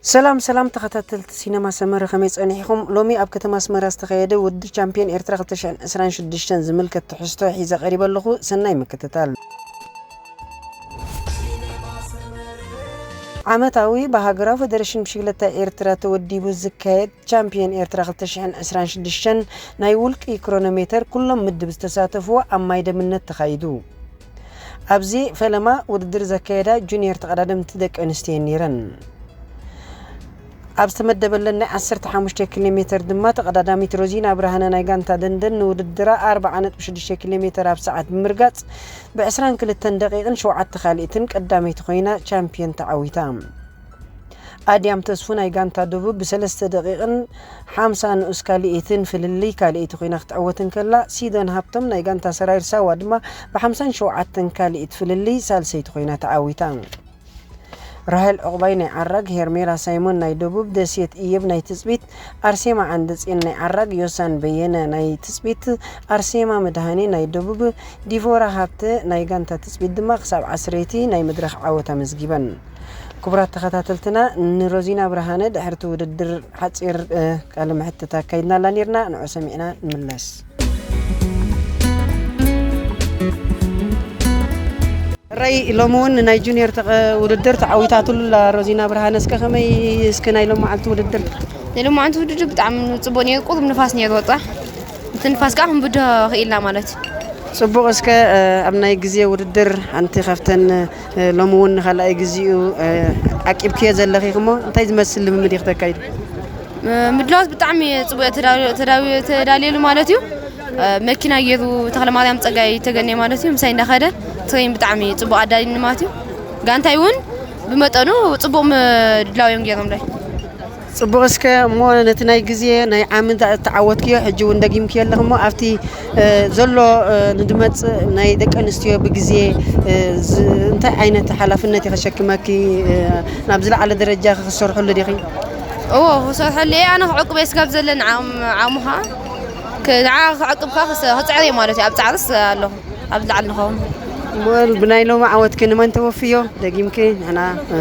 ሰላም ሰላም ተኸታተልቲ ሲነማ ሰመረ፣ ከመይ ጸኒሕኹም? ሎሚ ኣብ ከተማ ኣስመራ ዝተኻየደ ውድድር ቻምፒዮን ኤርትራ ክልተ ሽሕን ዕስራን ሽዱሽተን ዝምልከት ትሕዝቶ ሒዘ ቀሪበ ኣለኹ። ሰናይ ምክትታል። ዓመታዊ ብሃገራዊ ፈደረሽን ብሽክለታ ኤርትራ ተወዲቡ ዝካየድ ቻምፒዮን ኤርትራ ክልተ ሽሕን ዕስራን ሽዱሽተን ናይ ውልቂ ክሮኖሜተር ኩሎም ምድብ ዝተሳተፍዎ ኣብ ማይ ደምነት ተኻይዱ። ኣብዚ ፈለማ ውድድር ዘካየዳ ጁኒየር ተቐዳደምቲ ደቂ ኣንስትዮ ነይረን። ኣብ ዝተመደበለን ናይ ዓሰርተ ሓሙሽተ ኪሎ ሜተር ድማ ተቐዳዳሚት ሮዚና ብርሃነ ናይ ጋንታ ደንደን ንውድድራ ኣርብዓ ነጥቢ ሽዱሽተ ኪሎ ሜተር ኣብ ሰዓት ብምርጋጽ ብ ዕስራን ክልተን ደቂቕን ሸውዓተ ካልኢትን ቀዳመይቲ ኮይና ቻምፒዮን ተዓዊታ። ኣድያም ተስፉ ናይ ጋንታ ደቡብ ብሰለስተ ደቂቕን ሓምሳ ንኡስ ካልኢትን ፍልልይ ካልኢቲ ኮይና ክትዕወት እንከላ፣ ሲዶን ሃብቶም ናይ ጋንታ ሰራይር ሳዋ ድማ ብሓምሳን ሸውዓተን ካልኢት ፍልልይ ሳልሰይቲ ኮይና ተዓዊታ። ራሄል ዕቑባይ ናይ ዓራግ፣ ሄርሜላ ሳይሞን ናይ ደቡብ፣ ደሴት እየብ ናይ ትጽቢት፣ ኣርሴማ ዓንደጽዮን ናይ ዓራግ፣ ዮሳን በየነ ናይ ትጽቢት፣ ኣርሴማ መድሃኔ ናይ ደቡብ፣ ዲቮራ ሃብተ ናይ ጋንታ ትጽቢት ድማ ክሳብ ዓስረይቲ ናይ መድረኽ ዓወት ኣመዝጊበን። ክቡራት ተኸታተልትና፣ ንሮዚና ብርሃነ ድሕርቲ ውድድር ሓጺር፣ እ፣ ቃለ መሕትት ኣካይድናላ ኔርና። ንዑ ሰሚዕና ንምለስ። ራይ ሎሚ እውን ናይ ጁኒየር ተቐ-፣ ውድድር ተዓዊታትሉ ኣላ ሮዚና ብርሃነ። እስከ ከመይ፣ እስከ ናይ ሎሚ መዓልቲ ውድድር? ናይ ሎሚ መዓልቲ ውድድር ብጣዕሚ ጽቡቕ ነይሩ። ቁሩብ ንፋስ ነይሩ ወጣ። እቲ ንፋስ ከዓ ክንብድሆ ክኢልና ማለት እዩ። ጽቡቕ። እስከ፣ እ፣ ኣብ ናይ ግዜ ውድድር ሓንቲ ካብተን፣ እ፣ ሎሚ እውን ንኻልኣይ ግዜኡ፣ እ፣ ዓቂብክዮ ዘለኺ እሞ እንታይ ዝመስል ልምምድ ኢኺ ተካይዱ? እ፣ ምድላዋት ብጣዕሚ ጽቡቕ እዩ ተዳልዮ-፣ ተዳልዮ-፣ ተዳልየሉ ማለት እዩ። እ፣ መኪና ገይሩ ተኽለማርያም ጸጋይ ተገኔ ማለት እዩ። ምሳይ እንዳኸደ ትሬን ብጣዕሚ ጽቡቕ ኣዳሊኒ ማለት እዩ። ጋንታይ እውን ብመጠኑ ጽቡቕ ምድላው እዮም ገይሮምለይ። ጽቡቕ። እስከ እሞ ነቲ ናይ ግዜ ናይ ዓሚ እተዓወትክዮ ሕጂ እውን ደጊምክዮ ኣለኺ እሞ ኣብቲ፣ እ፣ ዘሎ፣ እ፣ ንድመጽእ ናይ ደቂ ኣንስትዮ ብግዜ፣ እ፣ ዝ-፣ እንታይ ዓይነት ሓላፍነት እዩ ከሸክመኪ? እ፣ ናብ ዝለዓለ ደረጃ ክሰርሐሉ ዲኺ? እዎ፣ ክሰርሐሉ እየ። ኣነ ክዕቅብ እየ ስጋብ ዘለኒ ዓም-፣ ዓሙ ኸዓ ክ-፣ ንዓ ክዕቅብ ከኣ ክስ-፣ ክጽዕር እየ ማለት እዩ። ኣብ ጻዕርስ ኣለኹ። ኣብ ላዕሊ ንኸውን። እሞ ብናይ ሎሚ ዓወትኪ ንመን ተወፍዮ? ደጊምኪ ንሕና፣ እ፣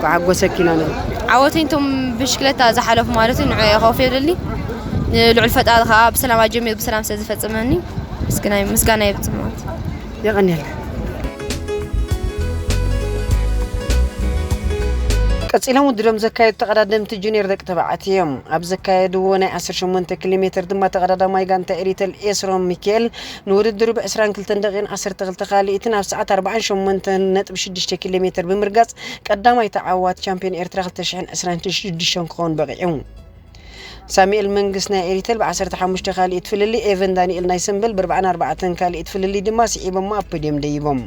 ክዓጎሰኪ ኢና ንብል። ዓወተይ ነቶም ብሽክለታ ዝሓለፉ ማለት እዩ፣ ንዕኦም እየ ከወፍዮ ደሊ። ንልዑል ፈጣሪ ከኣ ብሰላም ኣጀሚሩ ብሰላም ስለ ዝፈጸመኒ ምስግናይ-፣ ምስጋና የብጽሕ ማለት እዩ። የቐንየልና። ቀጺሎም ውድድሮም ዘካየዱ ተቐዳደምቲ ጁኒየር ደቂ ተባዕትዮ እዮም። ኣብ ዘካየድዎ ናይ ዓሰርተ ሸሞንተ ኪሎ ሜትር ድማ ተቐዳዳማይ ጋንታ ኤሪተል ኤስሮም ሚካኤል ንውድድሩ ብ ዕስራን ክልተን ደቂቕን ዓሰርተ ክልተ ካልኢትን ኣብ ሰዓት ኣርባዓን ሸሞንተን ነጥቢ ሽዱሽተ ኪሎ ሜትር ብምርጋጽ ቀዳማይ ተዓዋቲ ቻምፒዮን ኤርትራ ክልተ ሽሕን ዕስራን ሽዱሽተን ክኸውን በቒዑ። ሳሙኤል መንግስ ናይ ኤሪተል ብ ዓሰርተ ሓሙሽተ ካልኢት ፍልልይ፣ ኤቨን ዳንኤል ናይ ሰምበል ብ ኣርባዓን ኣርባዕተን ካልኢት ፍልልይ ድማ ስዒቦሞ ኣብ ፖድየም ደይቦም።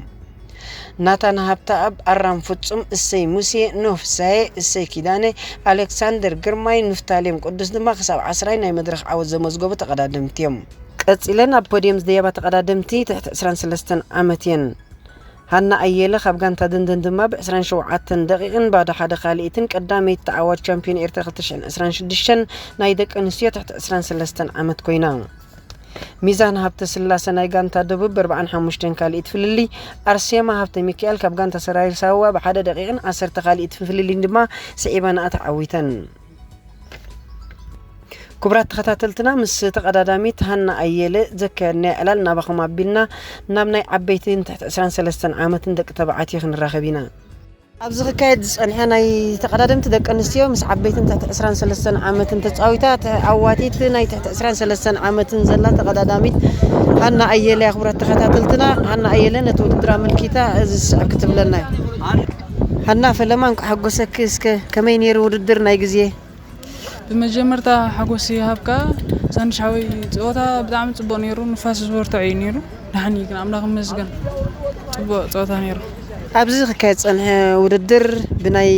ናታን ሃብተኣብ፣ ኣራም ፍጹም፣ እሰይ ሙሴ፣ ኖህ ፍሳየ፣ እሰይ ኪዳነ፣ ኣሌክሳንደር ግርማይ፣ ንፍታሌም ቅዱስ ድማ ክሳብ ዓስራይ ናይ መድረኽ ዓወት ዘመዝገቡ ተቐዳደምቲ እዮም። ቀጺለን ኣብ ፖድየም ዝደየባ ተቐዳደምቲ ትሕቲ ዕስራን ሰለስተን ዓመት እየን። ሃና ኣየለ ካብ ጋንታ ደንደን ድማ ብ ዕስራን ሸውዓተን ደቂቕን ባዶ ሓደ ካልኢትን ቀዳመይቲ ተዓዋት ቻምፒዮን ኤርትራ ክልተ ሽሕን ዕስራን ሽዱሽተን ናይ ደቂ ኣንስትዮ ትሕቲ ዕስራን ሰለስተን ዓመት ኮይና። ሚዛን ሃብተስላሰ ናይ ጋንታ ደቡብ ብ ኣርባዓን ሓሙሽተን ካልኢት ፍልልይ፣ ኣርሴማ ሃብተ ሚካኤል ካብ ጋንታ ሰራዊር ሳዋ ብሓደ ደቂቕን ዓሰርተ ካልኢት ፍልልይን ድማ ስዒበንኣ ተዓዊተን። ክቡራት ተኸታተልትና፣ ምስ ተቐዳዳሚት ሃና ኣየለ ዘካየድናዮ ዕላል ናባኹም ኣቢልና ናብ ናይ ዓበይትን ትሕቲ ዕስራን ሰለስተን ዓመትን ደቂ ተባዕትዮ ክንራኸብ ኢና። ኣብዚ ክካየድ ዝጸንሐ ናይ ተቐዳደምቲ ደቂ ኣንስትዮ ምስ ዓበይትን ትሕቲ ዕስራን ሰለስተን ዓመትን ተጻዊታ፣ ተዓዋቲት ናይ ትሕቲ ዕስራን ሰለስተን ዓመትን ዘላ ተቐዳዳሚት ሃና ኣየለ እያ። ክቡራት ተኸታተልትና፣ ሃና ኣየለ ነቲ ውድድር ኣመልኪታ እዚ ዝስዕብ ክትብለና እያ። ሃና ፈለማ፣ እንኳዕ ሓጎሰኪ። እስከ ከመይ ነይሩ ውድድር ናይ ግዜ? ብመጀመርታ ሓጎስ ይሃብካ ሳንድሽ ሓወይ፣ ጸወታ ብጣዕሚ ጽቡቕ ነይሩ፣ ንፋስ ዝበርትዖ እዩ ነይሩ። ደሓን እዩ ግን ኣምላኽ ይመስገን፣ ጽቡቕ ጸወታ ነይሩ። ኣብዚ ክካየድ ዝጸንሐ ውድድር ብናይ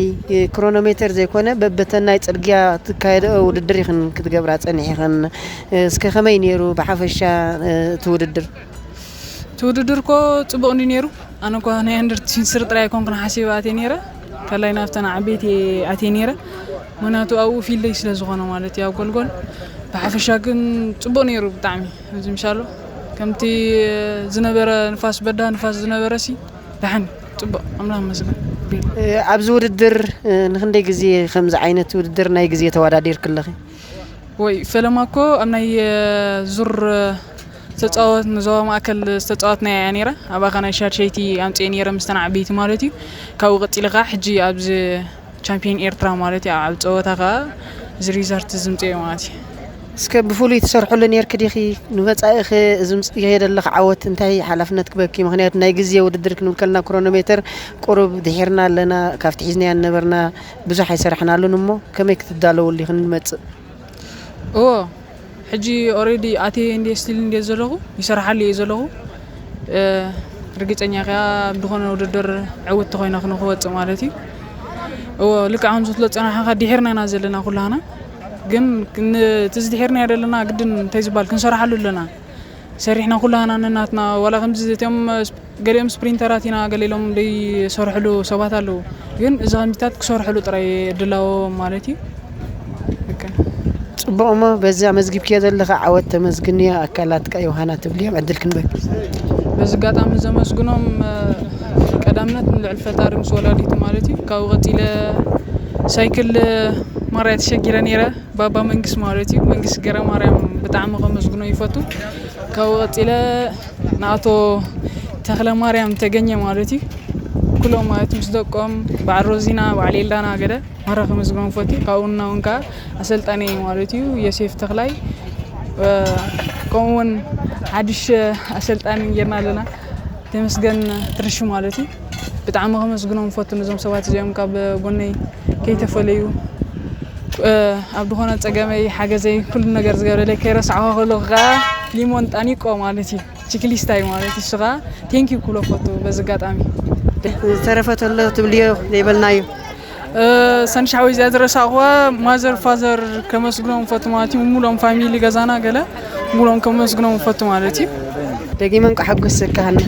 ክሮኖሜተር ዘይኮነ በበተን ናይ ጽርግያ ትካየድኦ ውድድር ኢኽን ክትገብራ ጸኒሕኽን። እስከ ከመይ ነይሩ ብሓፈሻ እቲ ውድድር? እቲ ውድድር እኮ ጽቡቕ እንዲ ነይሩ። ኣነ እኳ ናይ ኣንደር ትሽንስር ጥራይ ኣይኮንኩን ሓሲበ ኣትየ ነይረ። ካልኣይ ናብተን ዓበይቲ ኣትየ ነይረ። ምኽንያቱ ኣብኡ ፊልደይ ስለ ዝኾነ ማለት እዩ፣ ኣብ ጎልጎል። ብሓፈሻ ግን ጽቡቕ ነይሩ ብጣዕሚ። እዚ ምሻሎ ከምቲ ዝነበረ ንፋስ፣ በዳ ንፋስ ዝነበረ ሲ ደሓን እዩ። ጽቡቕ፣ ኣምላኽ ይመስገን። እ፣ ኣብዚ ውድድር፣ እ፣ ንክንደይ ግዜ ከምዚ ዓይነት ውድድር ናይ ግዜ ተወዳዲርኪ ኣለኺ? ወይ ፈለማ እኮ ኣብ ናይ፣ እ፣ ዙር፣ እ፣ ዝተጻወት ንዞባ ማእከል ዝተጻወትናያ እያ ነይራ። ኣብኣ ኸኣ ናይ ሻድሸይቲ ኣምጽኤ ነይረ ምስተን ዓበይቲ ማለት እዩ። ካብኡ ቀጺለ ኸኣ ሕጂ ኣብዚ ቻምፒዮን ኤርትራ ማለት እዩ። ኣብ ጸወታ ኸኣ እዚ ሪዛልት ዝምጽኦ ማለት እዩ። እስከ ብፍሉይ ትሰርሕሉ ነይርኪ ዲኺ? ንመጻኢኺ እዚ ምጽኢኺ ዘለኺ ዓወት እንታይ ሓላፍነት ክበኪ? ምኽንያቱ ናይ ግዜ ውድድር ክንብል ከለና ክሮኖሜተር ቁሩብ ድሒርና ኣለና፣ ካብቲ ሒዝናዮ ነበርና ብዙሕ ኣይሰራሕናሉን እሞ ከመይ ክትዳለወሉ ኢኺ ንመጽእ? እዎ፣ ሕጂ ኦሬዲ ኣትየ እንድየ ስቲል እንድየ ዘለኹ፣ ይሰርሓሉ እየ ዘለኹ። እ፣ ርግጸኛ ከኣ ኣብ ዝኾነ ውድድር ዕውትቲ ኮይነ ክንክወጽእ ማለት እዩ። እዎ፣ ልክዕ ከምዚ ክትብሎ ዝጸናሕካ ድሒርና ኢና ዘለና ኩላህና። ግን ን-፣ እቲ ዝድሒርናዮ ዘለና ግድን እንታይ ዝበሃል ክንሰርሓሉ ኣለና። ሰሪሕና ኩላህና ነናትና፣ ዋላ ከምዚ እቶም ስ-፣ ገሊኦም ስፕሪንተራት ኢና፣ ገሊሎም ዘይሰርሕሉ ሰባት ኣለዉ። ግን እዚ ከምዚታት ክሰርሕሉ ጥራይ ድላዎ ማለት እዩ። በቃ። ጽቡቕ እሞ፣ በዚ ኣመዝጊብክዮ ዘለኻ ዓወት ተመስግንዮ፣ ኣካላትካ ዮሃና ትብልዮም፣ ዕድል ክንበኪ። በዚ ኣጋጣሚ ዘመስግኖም፣ እ፣ ቀዳምነት ንልዕል ፈጣሪ ምስ ወላዲቱ ማለት እዩ። ካብኡ ቀጺለ ሳይክል፣ እ፣ ማርያ ተሸጊረ ነይረ። ባባ መንግስ ማለት እዩ። መንግስ ገረ ማርያም ብጣዕሚ ከመስግኖ ይፈቱ። ካብኡ ቀጺለ ንኣቶ ተኽለ ማርያም ተገኘ ማለት እዩ። ኩሎም ማለት ምስ ደቆም በዓል ሮዚና፣ በዓል ኤልዳና ገለ ማራ ከመስግኖም ፈቱ። ካብኡ እና እውን ከዓ ኣሰልጣኒ ማለት እዩ ዮሴፍ ተኽላይ፣ እ፣ ከምኡ እውን ሓድሽ ኣሰልጣኒ ጌርና ኣለና። ተመስገን ትርሹ ማለት እዩ። ብጣዕሚ ከመስግኖም ፈቱ ነዞም ሰባት እዚኦም ካብ ጎነይ ከይተፈለዩ፣ እ፣ ኣብ ዝኾነ ጸገመይ ሓገዘይ ኩሉ ነገር ዝገብረለይ ከይረሳዕኹ ከለኹ ከኣ ሊሞን ጣኒቆ ማለት እዩ። ቺክሊስታይ ማለት እዩ። እሱ ከኣ ቴንኪው ክብሎ ፈቱ በዚ ኣጋጣሚ። ዝተረፈ ተሎ ትብልዮ ዘይበልናዮ? እ፣ ሰንሻዊ እዚኣ ዝረሳዕኹዋ ማዘር ፋዘር ከመስግኖም ፈቱ ማለት እዩ። ሙሉኦም ፋሚሊ ገዛና ገለ ሙሉኦም ከመስግኖም ፈቱ ማለት እዩ። ደጊመ እንኳዕ ሓጎስ ዘካሃልና።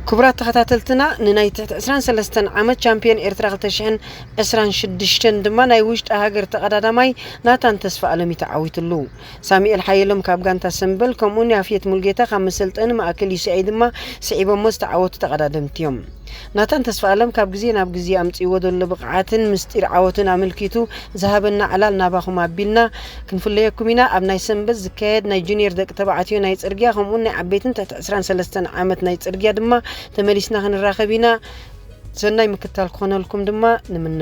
ክቡራት ተኸታተልትና፣ ንናይ ትሕቲ ዕስራን ሰለስተን ዓመት ቻምፒዮን ኤርትራ ክልተ ሽሕን ዕስራን ሽዱሽተን ድማ ናይ ውሽጢ ሃገር ተቐዳዳማይ ናታን ተስፋ ኣለሚ ተዓዊትሉ። ሳሙኤል ሓየሎም ካብ ጋንታ ሰምበል፣ ከምኡውን ያፌት ሙልጌታ ካብ መሰልጠኒ ማእከል ዩሲኣይ ድማ ስዒቦሞ ዝተዓወቱ ተቐዳደምቲ እዮም። ናታን ተስፋኣለም ካብ ግዜ ናብ ግዜ ኣምጺእዎ ዘሎ ብቕዓትን ምስጢር ዓወቱን ኣመልኪቱ ዝሃበና ዕላል ናባኹም ኣቢልና ክንፍለየኩም ኢና። ኣብ ናይ ሰንበት ዝካየድ ናይ ጁኒየር ደቂ ተባዕትዮ ናይ ጽርግያ ከምኡውን ናይ ዓበይትን ትሕቲ ዕስራን ሰለስተን ዓመት ናይ ጽርግያ ድማ ተመሊስና ክንራኸብ ኢና። ሰናይ ምክትታል ክኾነልኩም ድማ ንምነ።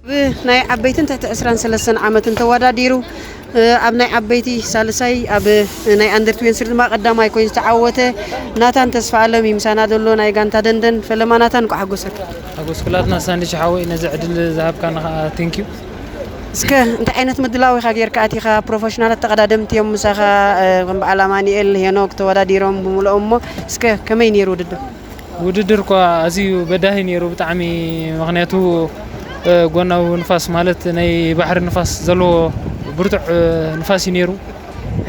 ብ-፣ ናይ ዓበይትን ትሕቲ ዕስራን ሰለስተን ዓመትን ተወዳዲሩ፣ እ፣ ኣብ ናይ ዓበይቲ ሳልሳይ፣ ኣብ፣ እ፣ ናይ ኣንደር ትዌንቲ ስሪ ድማ ቀዳማይ ኮይኑ ዝተዓወተ ናታን ተስፋ ኣለም እዩ ምሳና ዘሎ፣ ናይ ጋንታ ደንደን። ፈለማ ናታን፣ እንኳዕ ሓጎሰካ። ሓጎስ ኩላትና ሳንድሽ ሓወይ፣ ነዚ ዕድል ዝሃብካና ከዓ ቴንኪዩ። እስከ እንታይ ዓይነት ምድላው ኢኻ ጌርካ ኣቲኻ? ፕሮፌሽናላት ተቐዳደምቲ እዮም ምሳኻ፣ እ፣ ከም በዓል ኣማኑኤል ሄኖክ ተወዳዲሮም ብምልኦም እሞ፣ እስከ ከመይ ነይሩ ውድድር? ውድድር እኳ ኣዝዩ በዳሂ ነይሩ ብጣዕሚ፣ ምኽንያቱ፣ እ፣ ጎናዊ ንፋስ ማለት ናይ ባሕሪ ንፋስ ዘለዎ ብርቱዕ፣ እ፣ ንፋስ እዩ ነይሩ።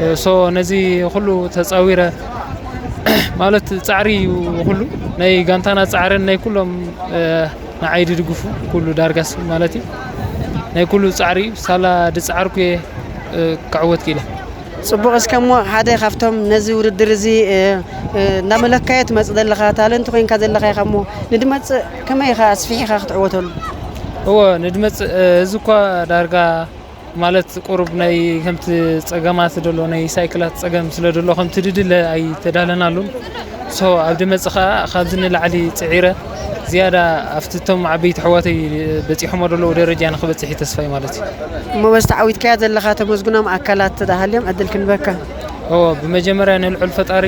እ፣ ሶ ነዚ ኩሉ ተጻዊረ ማለት ጻዕሪ እዩ ኩሉ ናይ ጋንታና ጻዕርን ናይ ኩሎም፣ እ፣ ንዓይ ድድግፉ ኩሉ ዳርጋስ ማለት እዩ ናይ ኩሉ ጻዕሪ እዩ። ሳላ ድጻዕርኩ እየ፣ እ፣ ክዕወት ክኢለ። ጽቡቕ፣ እስከ እሞ ሓደ ካብቶም ነዚ ውድድር እዚ፣ እ፣ እ፣ እንዳመለካዮ ትመጽእ ዘለኻ፣ ታለንት ኮይንካ ዘለኻ ኢኻ እሞ፣ ንድመጽእ ከመይ ኢኻ ኣስፊሕኻ ክትዕወተሉ? እወ፣ ንድመጽእ፣ እ፣ እዚ እኳ ዳርጋ ማለት ቁሩብ ናይ ከምቲ ጸገማት ደሎ፣ ናይ ሳይክላት ጸገም ስለ ደሎ፣ ከምቲ ድድለ ኣይተዳለናሉን። ሶ፣ ኣብ ድመጽእ ኸኣ ካብዚ ንላዕሊ ጽዒረ፣ ዝያዳ ኣብቲ እቶም ዓበይቲ ኣሕዋተይ በጺሖሞ ዘለዉ ደረጃ ንኽበጽሕ እዩ ተስፋይ ማለት እዩ። እሞ በዚ ተዓዊትካያ ዘለኻ ተመስግኖም ኣካላት ተተሃልዮም ዕድል ክንበካ። እዎ፣ ብመጀመርያ ንልዑል ፈጣሪ፣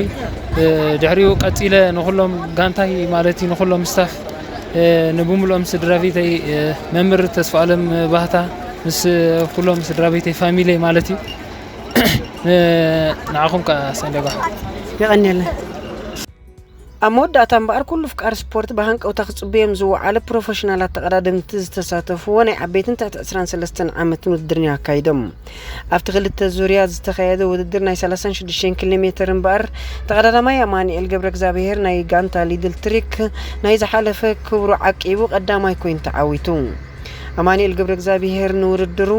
እ፣ ድሕሪኡ ቀጺለ ንኹሎም ጋንታይ ማለት እዩ፣ ንኹሎም ስታፍ፣ እ፣ ንብምሉኦም ስድራ ቤተይ፣ እ፣ መምህር ተስፋኣለም ባህታ ምስ ኩሎም ስድራ ቤተይ ፋሚሊይ ማለት እዩ። እ፣ ንዓኹም ከኣ ሰንደባ። የቐንየልና። ኣብ መወዳእታ እምበኣር፣ ኩሉ ኣፍቃሪ ስፖርት ብሃንቀውታ ክጽበዮም ዝወዓለ ፕሮፌሽናላት ተቐዳደምቲ ዝተሳተፍዎ ናይ ዓበይትን ትሕቲ ዕስራን ሰለስተን ዓመትን ውድድር እዮም ኣካይዶም። ኣብቲ ክልተ ዙርያ ዝተኻየደ ውድድር ናይ ሰላሳን ሽዱሽተን ኪሎ ሜተር እምበኣር፣ ተቐዳዳማይ ኣማኑኤል ገብረ እግዚኣብሄር ናይ ጋንታ ሊድል ትሪክ ናይ ዝሓለፈ ክብሩ ዓቂቡ ቀዳማይ ኮይኑ ተዓዊቱ። ኣማኑኤል ገብረ እግዚኣብሄር ንውድድሩ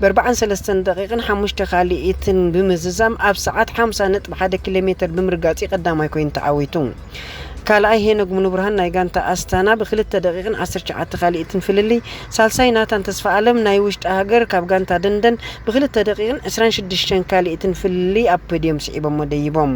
ብ43 ደቂቕን ሓሙሽተ ካልኢትን ብምዝዛም ኣብ ሰዓት ሓምሳ ነጥቢ ሓደ ኪሎ ሜትር ብምርጋጽ ቀዳማይ ኮይኑ ተዓዊቱ። ካልኣይ ሄኖግ ሙሉብርሃን ናይ ጋንታ ኣስታና ብክልተ ደቂቕን ዓሰርተ ትሽዓተ ካልኢትን ፍልልይ፣ ሳልሳይ ናታን ተስፋ ኣለም ናይ ውሽጢ ሃገር ካብ ጋንታ ደንደን ብክልተ ደቂቕን ዕስራን ሽዱሽተን ካልኢትን ፍልልይ ኣብ ፖድዮም ስዒቦሞ ደይቦም።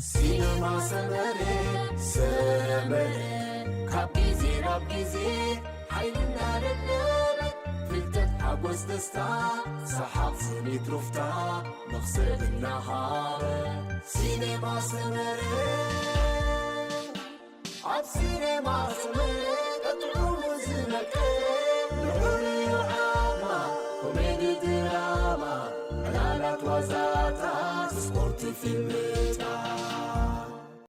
ሲነማ ሰመረ፣ ሰመረ፣ ካብ ግዜ ናብ ግዜ ሓይሊ እናደለበ፣ ፍልጠት፣ ሓጎስ፣ ደስታ፣ ሰሓቕ፣ ስኒት፣ ሩፍታ፣ መኽሰብ እናሃበ። ሲነማ ሰመረ። ኣብ ሲኔማ ስምዒት ጥዑሙ ዝነቅል ልዑል እዩ ዓቕማ። ኮሜዲ፣ ድራማ፣ ዕላላት፣ ዋዛታት፣ ስፖርት፣ ፊልምታት።